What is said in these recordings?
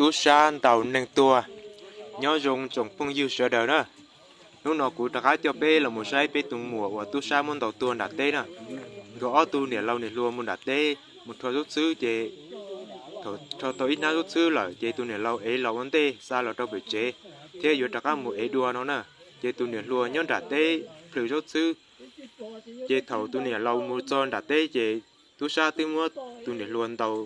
Tub sab ntaus neeg tuag. Nyob zoo tsoom phooj ywg sawv daws na. Hnub no kuv rov qab coj peb los mus saib peb tus muam uas tub sab muab ntaus tuag nram teb na. Nkawd ob tug niam laus niam hluas mus nram teb mus rho zaub txhwb ces thaum rho tau ib hnab zaub txhwb lawm ces tus niam laus ev los ua ntej xa los rau pem tsev thiab yuav rov qab mus ev dua no na. Ces tus niam hluas nyob nram teb plhws zaub txhwb. Ces thaum tus niam laus mus txog nram teb ces tub sab twb muab tus niam hluas ntaus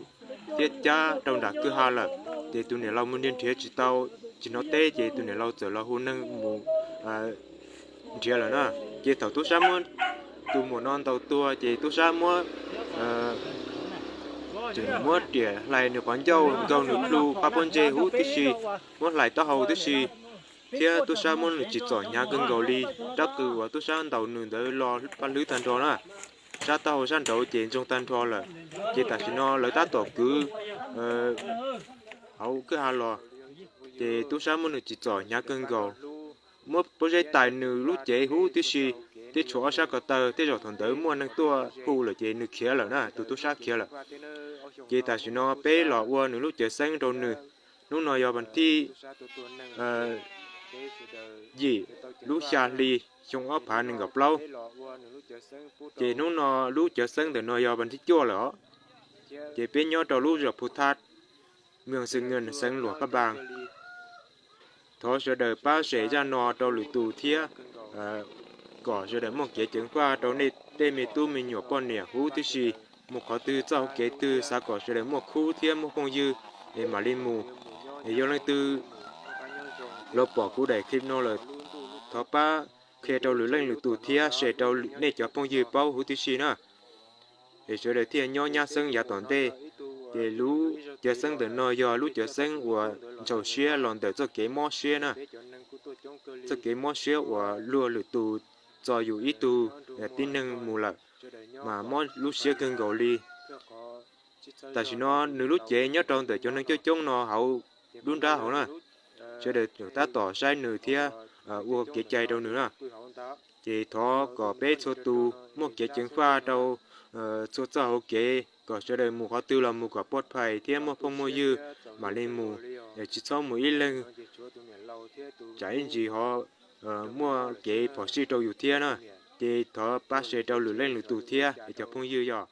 thiab cab rau nram kwj ha lawm. Ces tus niam laus mus nrhiav nrhiav tsis tau, tsis hnov teb ces tus niam laus txawm los hu neeg mus nrhiav lawm na. Ces thaum tub sab muab tus muam no ntaus tuag ces tub sab muab, tseem muab riam hlais nws qhov ncauj, nkaug nws plhu, pab pob ntseg huv tib si, muab hlais taub hau tib si, thiab tub sab muab nws tsim txom hnyav kawg nkaus li. Rab qws uas tub sab ntaus nws ntawd los pab hlwb tag nrho na, sab taub hau sab nraud ces ntsoog tag nrho lawm. Ces tam sim no lawv tab tom kwv hauv kwj ha los, ces tub sab muab nws tsim txom hnyav kawg nkaus, muab pob zeb tais nws lub cev huv tib si, thiab tshuav ob sab ko taw. Tej zaum thaum ntawd muaj neeg tuaj hu lawm ces nws khiav lawm na, tus tub sab khiav lawm. Ces tam sim no peb los ua nws lub cawv xeeb rau nws. Hnub no yog vas thib yim lub xya hli xyoo ob phav nees nkaum plaub. Ces hnub no lub cawv xeeb ntawm no yog vas thib cuaj lawm os. Ces peb nyob rau lub zos Phu Thab, mws Xwm Nws, xeev Luam Phaj Npas. Thov sawv daws pab share zaj no rau lwm tus thiab kom sawv daws muaj kev ceev faj rau nej tej me tub me nyuam poj niam huv tib si. Mus qhov twg txoj hauv kev twg xav kom sawv daws muaj khub thiab muaj phooj ywg es mam li mus. Es yog leej twg los pom kuv daim clip no lawm, thov pab qhia rau lwm leej lwm tus thiab share rau nej cov phooj ywg paub huv tib si na. Es sawv daws thiaj nyob nyab xeeb yav tom ntej. Ces lub cawv xeeb ntawm no yog lub cawv xeeb uas ntsaum siab los ntawm txoj kev mob siab na. Txoj kev mob siab uas luag lwm tus txo yus ib tug tib neeg mus lawm, mas mob lub siab kawg nkaus li. Tam sim no nws lub cev nyob rau ntawm cov neeg coob coob no hauv lub nrab hauv na. Sawv daws tab tom saib nws thiab ua kev cai rau nws na. Ces thov kom peb txhua tus muaj kev ceev faj rau txhua txoj hauv kev, kom sawv daws mus qhov twg los mus kom pov phais thiab muaj phooj muaj ywg mam li mus. Tsis txhob mus ib leeg, tsam ib ntsis ho muaj kev phom sij rau yus thiab na. Ces thov pab share rau lwm leej lwm tus thiab es cov phooj ywg yog.